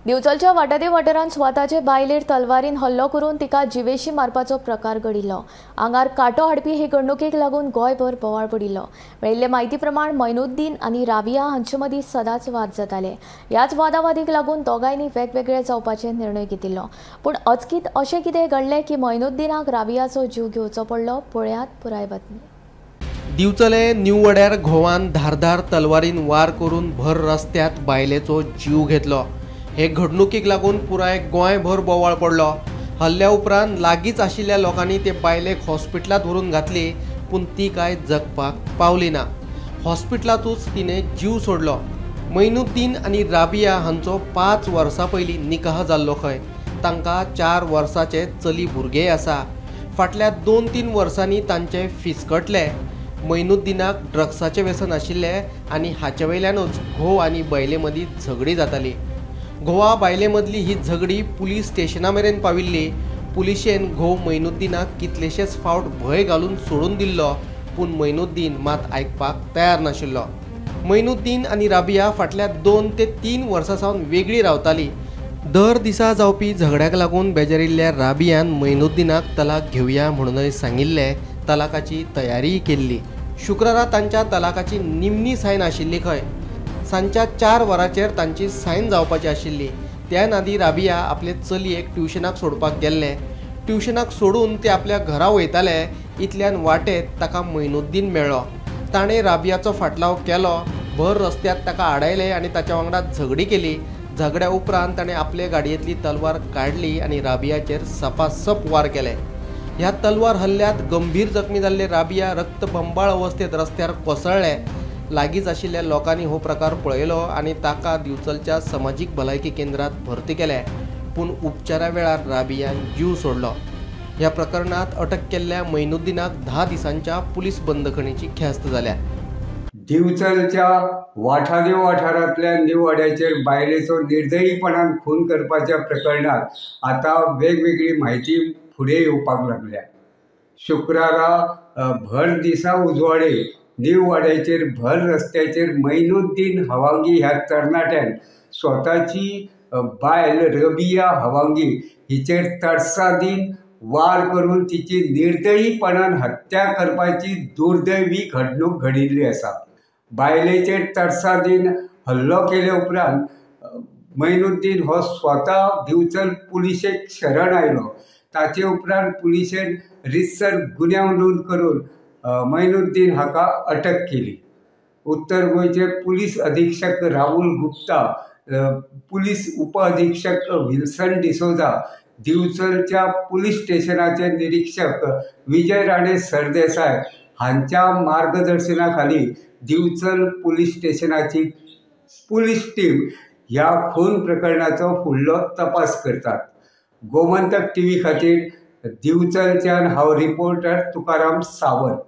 दिवचलच्या वाटादेव वाठारांत स्वताचे बायलेर तलवारीन हल्लो करून तिका जिवेशी मारपाचो प्रकार घडिल्लो। आंगार कांटो हाडपी हे घडणुकेक लागून गोंयभर बोवाळ पडिल्लो। मेळिल्ले म्हायती प्रमाण मैनुद्दीन आनी राबिया हांचे मदीं सदांच वाद जाताले। ह्याच वादावादीक लागून दोगांयनी वेगवेगळे जावपाचे निर्णय घेतिल्लो। पूण अचकीत अशें कितें घडलें की मैनुद्दीनाक राबियाचो जीव घेवचो पडलो। पळयात पुराय बातमी। दिवचले न्यूवड्यार घोवान धारधार तलवारीन वार करून भर रस्त्यात बायलेचो जीव घेतलो। हे घडणुकीक लागून पुराय गोंयभर बोवाळ पडलो। हल्ल्या उपरांत लागींच आशिल्ल्या लोकांनी ते बायलेक हॉस्पिटलांत व्हरून घातली, पूण ती काय जगपाक पावली ना। हॉस्पिटलांतूच तिणें जीव सोडलो। मैनुद्दीन आनी राबिया हांचो 5 वर्सां पयलीं निकाह जाल्लो खंय। तांकां 4 वर्सांचे चली भुरगें आसा। फाटल्या 2-3 वर्सांनी तांचे फिसकटले। मैनुद्दीनाक ड्रग्साचें व्यसन आशिल्लें आनी हाचे वयल्यानूच घोव आनी बायले मदीं झगडी जाताली। घोवा बायले मदली ही झगडी पुलीस स्टेशना मेरेन पाविल्ली। पुलिशेन घोव मैनुद्दीनाक कितलेशेच फावट भंय घालून सोडून दिल्लो, पूण मैनुद्दीन मात आयकपाक तयार नाशिल्लो। मैनुद्दीन आनी राबिया फाटल्या 2 ते 3 वर्सां सावन वेगळी रावताली। दर दिसा जावपी झगड्याक लागून बेजारिल्ल्या राबियान मैनुद्दीनाक तलाक घेवया म्हणूनय सांगिल्लें। तलाकाची तयारीय केल्ली। शुक्रारा तांच्या तलाकाची निमणी सायन आशिल्ली खंय। सांजच्या 4 वरांचेर तांची सायन जावपाची आशिल्ली। त्या नादी राबिया आपले चलयेक ट्युशनाक सोडपाक गेल्ले। ट्युशनाक सोडून ते आपल्या घरा वयताले। इतल्यान वाटेत ताका मैनुद्दीन मेळ्ळो। ताणें राबियाचो फाटलाव केलो। भर रस्त्यात ताका आडायले आनी ताच्या वांगडा झगडी केली। झगड्या उपरांत ताणें आपले गाडयेंतली तलवार काडली आनी राबियाचेर सपासप वार केले। ह्या तलवार हल्ल्यात गंभीर जखमी जाल्ले राबिया रक्तबंबाळ अवस्थेत रस्त्यार कोसळ्ळे। लागींच आशिल्ल्या लोकांनी हो प्रकार पळयलो आनी ताका दिवचलच्या समाजीक भलायकी केंद्रात भरती केले, पूण उपचारा वेळार राबियान जीव सोडलो। ह्या प्रकरणात अटक केल्ल्या मैनुद्दीनाक 10 दिसांच्या पुलीस बंदखणीची ख्यास्त जाल्या। दिवचलच्या वाठादेव वाठारांतल्या निवड्याचेर बायलेचो निर्दयीपणान खून करपाच्या प्रकरणात आतां वेगवेगळी म्हायती फुडें येवपाक लागल्या। शुक्रारा भर दिसा उजवाडे निववाड्याचेर भर रस्त्याचेर मैनुद्दीन हवांगी ह्या तरणाट्यान स्वताची बायल रबिया हवांगी हिचेर तरसादीन वार करून तिची निर्दयीपणान हत्या करपाची दुर्दैवी घडणूक घडिल्ली आसा। बायलेचेर तरसादीन हल्लो केले उपरांत मैनुद्दीन हो स्वता दिवचल पुलिशेक शरण आयलो। ताचे उपरांत पुलिशेन रितसर गुन्यांव नोंद करून मैनुद्दीन हाका अटक केली। उत्तर गोंयचे पुलीस अधीक्षक राहुल गुप्ता, पुलीस उप अधीक्षक विल्सन डिसोजा, दिवचलच्या पुलीस स्टेशनाचे निरीक्षक विजय राणे सरदेसाय हांच्या मार्गदर्शना खाली दिवचल पुलीस स्टेशनाची पुलीस टीम ह्या खून प्रकरणाचो फुडलो तपास करतात। गोमंतक टीव्ही खातीर दिवचलच्यान हांव रिपोर्टर तुकाराम सावंत।